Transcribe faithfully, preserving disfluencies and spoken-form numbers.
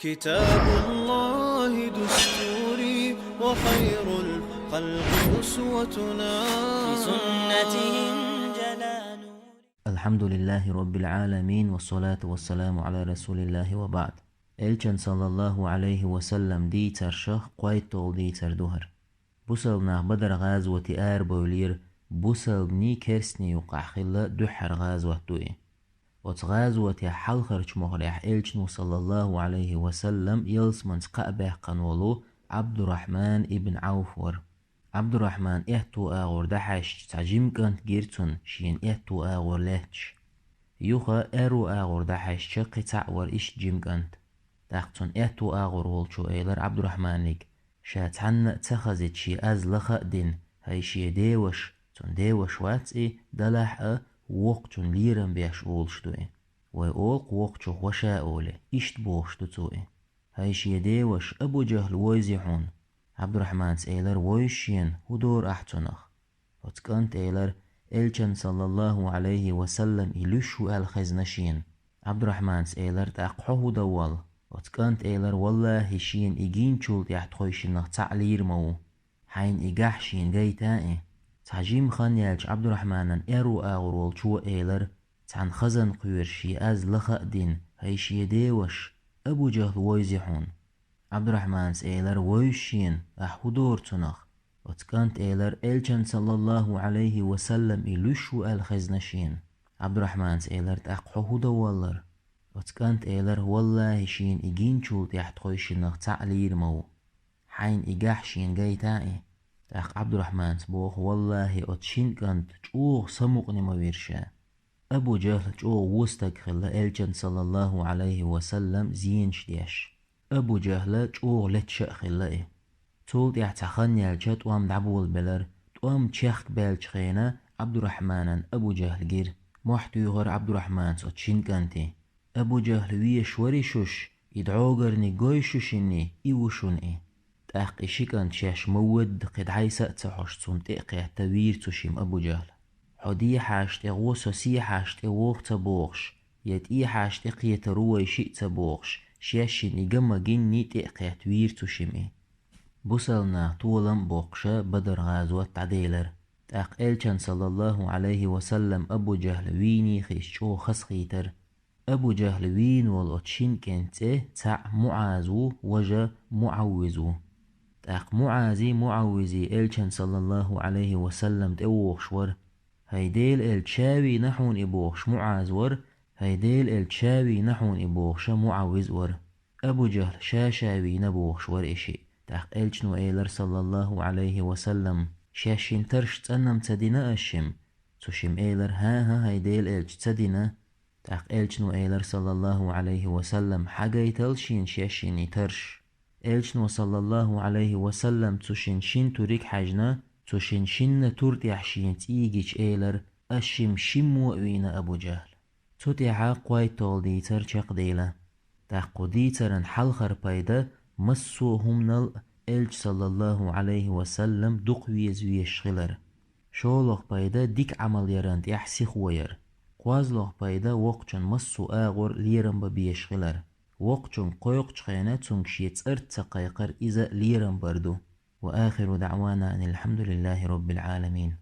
كتاب الله دستوري وخير الخلق أسوتنا. بسنته انجلى نوري. الحمد لله رب العالمين، والصلاة والسلام على رسول الله وبعد. Элчан, саллаллаху алейхи ва саллам, дийцар шах кхойттол дийцар духар. Бусалнах Бадар гъазоти арбавлир, бусални керсни юкъахь хилла дуьххьар гъазот дуи. Оц гъазоти хьалхарч мохрехь Элчну, саллаллаху алейхи ва саллам, ялсманц кхаъ баьккхан волу Абдурахман ибн Ауф вар. Абдурахман этту агъор дахьаьшча цхьа жимкант гир цун шен этту агъор летташ. Юха эру агъор дахьаьшча кхи цхьаъ вар ишт жимкант. ТӀаккха цун этту агъор волчу элар Абдурахманиг: «Ша цхьанна а ца хазит ши аз лаха а дин, хӀай шен деваш, цун деваш вац и, далахь а, воккхачун лерам беш олуш ду и. Вай олу-кх воккхачух ваша оле, ишт бохуш ду цо и. ХӀай шен деваш, Абу Жахл войзи хьуна». Абдурахманца элар: «Войза шена, хӀун дора ахь цунах?» Оцу кӀанта элар: «Элчан, саллаллаху алейхи ва саллам, и луьш ву аьлла хезна шена». Абдурахманца элар: «ТӀаккха хьо хӀун дан воллу?» Оцу кӀанта элар: «Валлахи, шена и гинчул тӀехь тхойшиннах цхьаъ лийр ма ву. Хьайна и гахь шена гайта и». Цхьа жима хан яьлча Абдурахманан эру агӀор волчо элар: «Цхьана хазан кхоьруш ши аз лаха а дин, хӀай шен деваш, Абу Жахл войзи хьуна». Абдурахманца элар: «Войза шена, ахь хӀун дора цунах?» Оцу кӀанта элар: «Элчан, саллаллаху алейхи ва саллам, и луьш ву аьлла хезна шена». Абдурахманца элар: «ТӀаккха хьо хӀун дан воллара?» Оцу кӀанта элар: «Валлахи, шена и гинчул тӀехь тхойшиннах цхьаъ лийр ма ву. Хьайна и гахь шена гайта и». ТӀаккха Абдурахманца боху: «Валлахи, оцу шин кӀанта чӀогӀа самукъане ма вира ша». Абу Жахл чӀогӀа вон стаг хилла Элчан, саллаллаху алейхи ва саллам, зенаш деш. Абу Жахла чӀогӀа летта а хилла и. Цул тӀаьхьа цхьа хан яьлча тӀом дӀаболабелар. ТӀом чехка баьллачу хенахь Абдурахманан Абу Жахл гира: «Мохь туьйхира Абдурахманца оцу шин кӀанте. Абу Жахл везаш варий шуьш? И дӀогарниг гой шу шинна, и ву шуна и». ТӀаккха и ши кӀант шаьш ма-вадда кхин дӀайса а ца хьош, цунна тӀе а кхетта, вийра цу шимма Абу Жахл. «Хьо дехьаш тӀе гӀо, со сехьаш тӀе воху ца бохуш, я тӀехьаш тӀе кхетар ву вай шиъ ца бохуш, шаьшшинна и ган ма гинний», тӀе а кхетта, вийра цу шимма и. Бусалнах толам а боккхуша Бадар гӀазот дӀаделар. ТӀаккха Элчан, саллаллаху алейхи ва саллам, Абу Жахл вийний хиш чӀогӀа хазахийтар. Абу Жахл вийна волу оцу шин кӀентан цӀе цхьаъ МуӀаз ву, важа МуӀаввиз ву. ТӀаккха МуӀази МуӀаввизи Элчан, саллаллаху алейхи ва саллам, тӀевогӀуш вара. «ХӀай Делан элча, ша вийна хьуна и», бохуш МуӀаз вара, «ХӀай Делан элча, ша вийна хьуна и», бохуша МуӀаввиз вара. Абу Жахл ша-ша вийна бохуш вара и шиъ. ТӀаккха Элчано элар, саллаллаху алейхи ва саллам: «Шаьшшинна тарш цӀанна-м ца дина ас шимма?» Цу шимма элар: «ХӀан-хӀа, хӀай Делан элча, ца дина». ТӀаккха Элчано элар, саллаллаху алейхи ва саллам: «Хьагайтал шена шаьшшинна и тарш». Элчано, саллаллаху алейхи ва саллам, цу шин шин туриг хьаьжна, цу шин шинна тур тӀехь шена цӀийгича элар: «Ас шимма шиммо а вийна, Абу Жахл». Цу тӀехьа кхойтталгӀа дийцар чекхдийла. ТӀаккха кху дийцаран хьалхара пайда массо а хӀуманал а Элча, саллаллаху алейхи ва саллам, дукха веза везаш хилар. ШолгӀа пайда дика Ӏамал яран тӀехь сихо яр. КхозлагӀа пайда воккхачун массо а агӀор лерам бан безаш хилар. Воккхачунга кхойкхучу хенахь цунга шен цӀарца ца кхайкхар иза лерам бар ду. وآخر دعوانا أن الحمد لله رب العالمين.